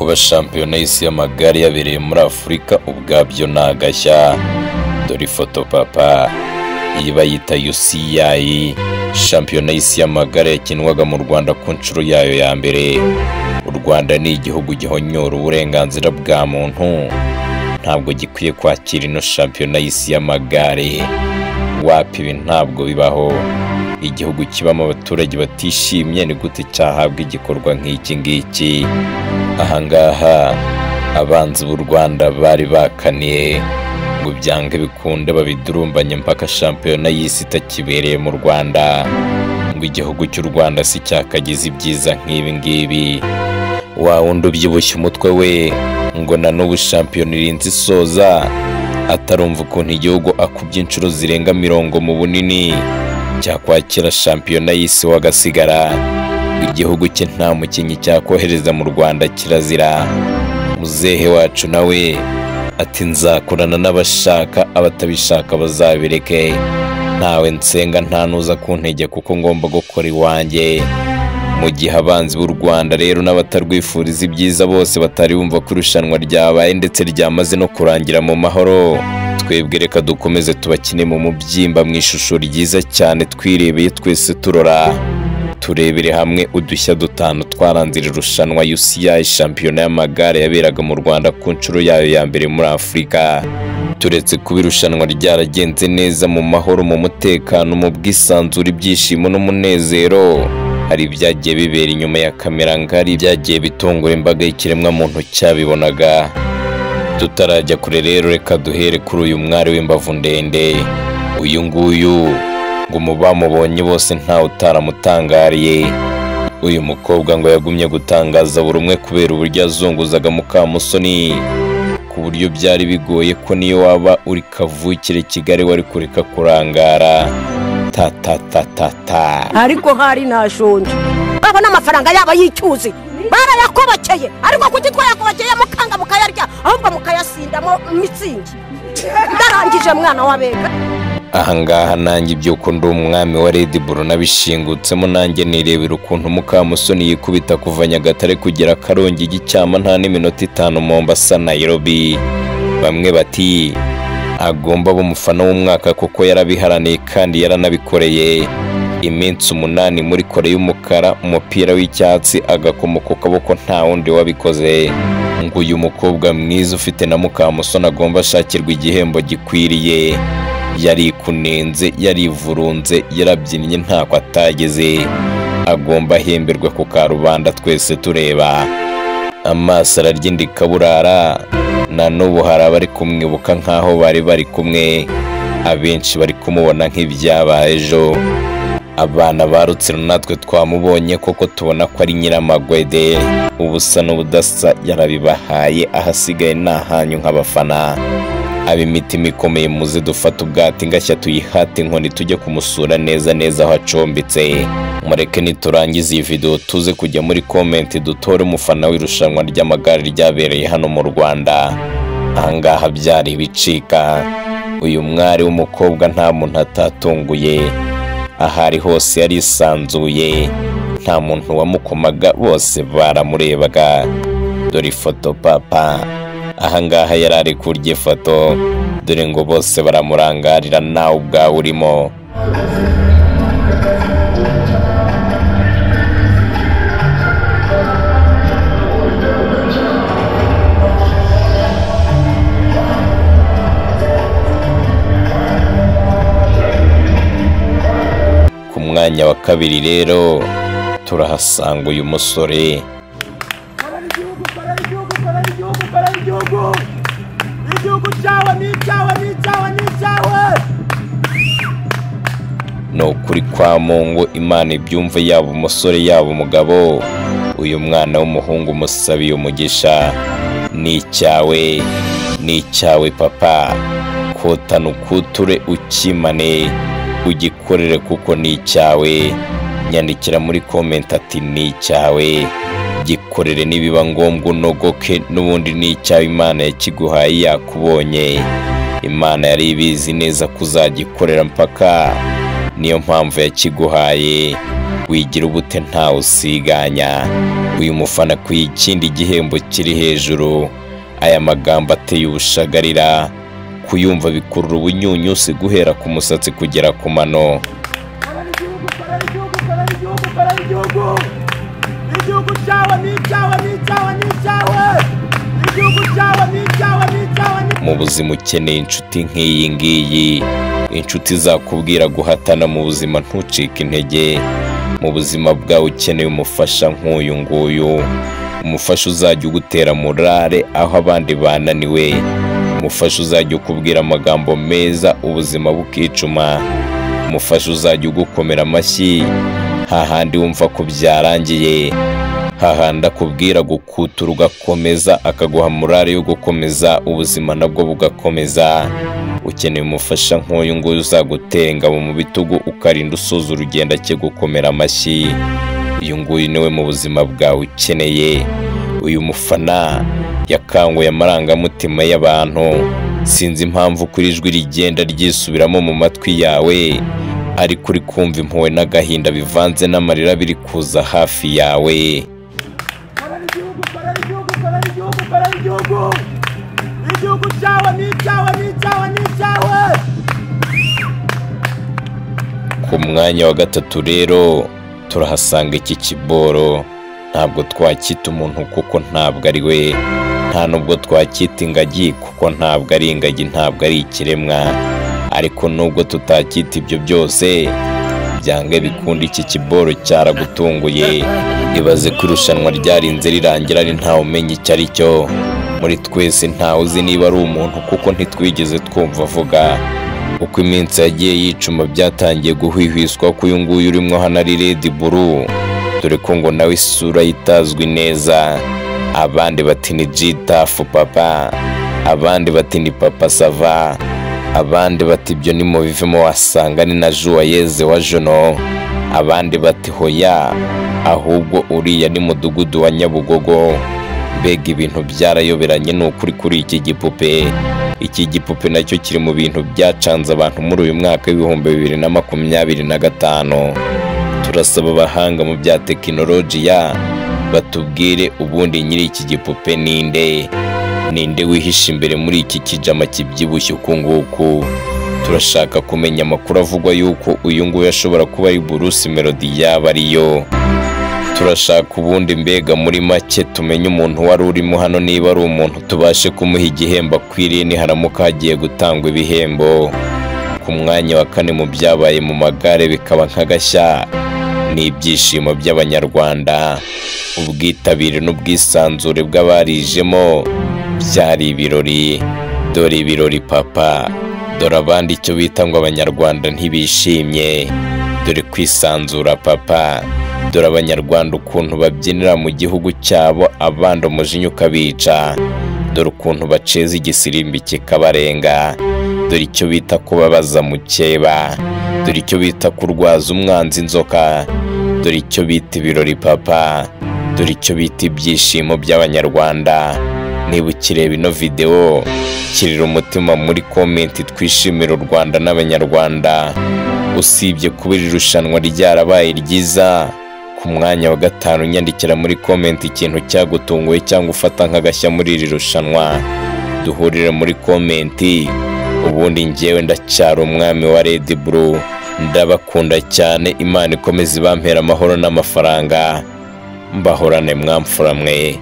Kuba shampiyona y'isi y'amagare yabereye muri Afurika ubwabyo ni agashya. Dore ifoto papa, iyi bayita UCI, shampiyona y'isi y'amagare yakinwaga mu Rwanda ku nshuro yayo ya mbere. U Rwanda ni igihugu gihonyora uburenganzira bwa muntu, ntabwo gikwiye kwakira ino shampiyona y'isi y'amagare. Wapi, ibi ntabwo bibaho. Igihugu kibamo abaturage batishimye ni gute cyahabwa igikorwa nk'iki ngiki? Ahangaha abanzi b'u Rwanda bari bakaniye ngo byange bikunde babidurumbanye mpaka shampiyona y'isi itakibereye mu Rwanda, ngo igihugu cy'u Rwanda si cyakagize ibyiza nk'ibi ngibi. Wa wundi ubyibushye umutwe we ngo na n'ubu shampiyona irinze isoza atarumva ukuntu igihugu akubye inshuro zirenga 40 mu bunini cyakwakira shampiyona y'isi wagasigara. Igihugu cye nta mukinnyi cyakohereza mu Rwanda, kirazira. Muzehe wacu nawe ati nzakorana n'abashaka, abatabishaka bazabireke, ntawe nsenga nta nuza kuntege kuko ngomba gukora iwanjye. Mu gihe abanzi b'u Rwanda rero n'abatarwifuriza ibyiza bose batari bumva ko irushanwa ryabaye ndetse ryamaze no kurangira mu mahoro, twebwe reka dukomeze tubakine mu mubyimba mu ishusho ryiza cyane twirebeye twese turora. Turebere hamwe udushya dutanu twaranze iri rushanwa UCI shampiyona y'amagare yaberaga mu Rwanda ku nshuro yayo ya mbere muri Afurika. Turetse kuba irushanwa ryaragenze neza mu mahoro, mu mutekano, mu bwisanzure, ibyishimo n'umunezero, hari ibyagiye bibera inyuma ya kamera ngari byagiye bitungura imbaga y'ikiremwamuntu cyabibonaga. Tutarajya kure rero, reka duhere kuri uyu mwari w'imbavu ndende. Uyu nguyu ngo mu bamubonye bose ntawe utaramutangariye. Uyu mukobwa ngo yagumye gutangaza buri umwe kubera uburyo azunguzaga Mukamusoni, ku buryo byari bigoye ko niyo waba uri kavukire Kigali wari kureka kurangara. Ta ta ta ta ta. Ariko hari nashonje, babona amafaranga yaba yicyuzi barayakobokeye, ariko kuki twayakobokeye mukanga mukayarya ahubwo mukayasindamo mitsingi. Ndarangije mwana wabega. Ahangaha nanjye ibyuko ndi umwami wa Red Bull nabishingutsemo, nanjye nirebera ukuntu Mukamusoni yikubita kuva Nyagatare kugera Karongi Gicyama nta n'iminota 5 Mombasa Nairobi. Bamwe bati agomba aba umufana w'umwaka kuko yarabiharaniye kandi yaranabikoreye. Iminsi 8 muri kore y'umukara, umupira w'icyatsi, agakomo ku kaboko, nta wundi wabikoze. Ngo uyu mukobwa mwiza ufite na Mukamusoni agomba ashakirwa igihembo gikwiriye. Yarikunenze, yarivurunze, yarabyinnye ntako atageze, agomba ahemberwa ku karubanda twese tureba. Amaso araryindika burara, na n'ubu hari abari kumwibuka nk'aho bari bari kumwe, abenshi bari kumubona nk'ibyabaye ejo. Abana ba Rutsiro natwe twamubonye koko tubona ko ari nyiramagwede, ubusa n'ubudasa yarabibahaye, ahasigaye ni ahanyu nk'abafana. Ab'imitima ikomeye muze dufate ubwati ngashya tuyihate inkoni tujye kumusura neza neza aho acumbitse. Mureke niturangiza iyi video tuze kujya muri comment dutore umufana w'irushanwa ry'amagare ryabereye hano mu Rwanda. Ahangaha byari ibicika. Uyu mwari w'umukobwa nta muntu atatunguye, ahari hose yarisanzuye, nta muntu wamukomaga, bose baramurebaga. Dore ifoto papa, ahangaha yari ari kurya ifoto, dore ngo bose baramurangarira nawe ubwawe urimo. Ku mwanya wa kabiri rero turahasanga uyu musore. Ni ukuri kwa Mungu, Imana ibyumve, yaba umusore yaba umugabo, uyu mwana w'umuhungu musabiye umugisha. Ni icyawe, ni icyawe papa, kotana ukuture ukimane, ugikorere kuko ni icyawe. Nyandikira muri comment ati ni icyawe, gikorere nibiba ngombwa unogoke, n'ubundi ni icyawe, Imana yakiguhaye yakubonye. Imana yari ibizi neza kuzagikorera mpaka, niyo mpamvu yakiguhaye. Wigira ubute ntawe usiganya. Uyu mufana ku ikindi gihembo kiri hejuru. Aya magambo ateye ubushagarira, kuyumva bikurura ubunyunyusi guhera ku musatsi kugera ku mano. Mu buzima ukeneye inshuti nk'iyi ngiyi, inshuti zakubwira guhatana mu buzima ntucike intege. Mu buzima bwawe ukeneye umufasha nk'uyu nguyu, umufasha uzajya ugutera morale aho abandi bananiwe, umufasha uzajya ukubwira amagambo meza ubuzima bukicuma, umufasha uzajya ugukomera amashyi hahandi wumva ko byarangiye, hahandi akubwira gukutura ugakomeza, akaguha morale yo gukomeza ubuzima nabwo bugakomeza. Ukeneye umufasha nk'uyu nguyu uzagutera ingabo mu bitugu ukarinda usoza urugendo akigukomera amashyi. Uyu nguyu niwe mu buzima bwawe ukeneye. Uyu mufana yakanguye amarangamutima y'abantu. Sinzi impamvu kuri ijwi rigenda ryisubiramo mu matwi yawe, ariko uri kumva impuhwe n'agahinda bivanze n'amarira biri kuza hafi yawe. Ku mwanya wa gatatu rero turahasanga iki kiboro. Ntabwo twacyita umuntu kuko ntabwo ari we, nta nubwo twacyita ingagi kuko ntabwo ari ingagi, ntabwo ari ikiremwa. Ariko nubwo tutacyita ibyo byose, byange bikunda iki kiboro cyaragutunguye. Ibaze ko irushanwa ryarinze rirangira ari ntawe umenya icyo ari cyo. Muri twese ntawe uzi niba ari umuntu kuko ntitwigeze twumva avuga. Uko iminsi yagiye yicuma byatangiye guhwihwiswa ko uyu nguyu urimo hano ari Red Bull, dore ko ngo nawe isura itazwi neza. Abandi bati ni Gitafu papa, abandi bati ni Papa Sava, abandi bati ibyo ni mu bivemo wasanga ni na Juwayeze wa Jono, abandi bati hoya ahubwo uriya ni mudugudu wa Nyabugogo. Mbega ibintu byarayoberanye ni ukuri kuri iki gipupe. Iki gipupe nacyo kiri mu bintu byacanze abantu muri uyu mwaka w'2025. Turasaba abahanga mu bya tekinolojiya batubwire ubundi nyiri iki gipupe ninde, ninde wihishe imbere muri iki kijama kibyibushye uku nguku. Turashaka kumenya amakuru avugwa yuko uyu nguyu ashobora kuba ari Bruce Melody yaba ariyo. Turashaka ubundi mbega muri make tumenye umuntu wari urimo hano niba ari umuntu, tubashe kumuha igihembo akwiriye niharamuka hagiye gutangwa ibihembo. Ku mwanya wa kane mu byabaye mu magare bikaba nk'agashya ni ibyishimo by'Abanyarwanda. Ubwitabire n'ubwisanzure bw'abarijemo byari ibirori. Dore ibirori papa, dore abandi icyo bita ngo Abanyarwanda ntibishimye, dore kwisanzura papa, dore Abanyarwanda ukuntu babyinira mu gihugu cyabo abandi umujinya ukabica, dore ukuntu baceza igisirimbi kikabarenga, dore icyo bita kubabaza mukeba, dore icyo bita kurwaza umwanzi inzoka, dore icyo bita ibirori papa, dore icyo bita ibyishimo by'Abanyarwanda. Niba ukireba ino video, kirira umutima muri komenti twishimira u Rwanda n'Abanyarwanda. Usibye kuba iri rushanwa ryarabaye ryiza, ku mwanya wa gatanu nyandikira muri komenti ikintu cyagutunguye cyangwa ufata nk'agashya muri iri rushanwa. Duhurire muri komenti. Ubundi njyewe ndacyari umwami wa Red Blue, ndabakunda cyane. Imana ikomeze ibampera amahoro n'amafaranga, mbahorane mwamfura mwe.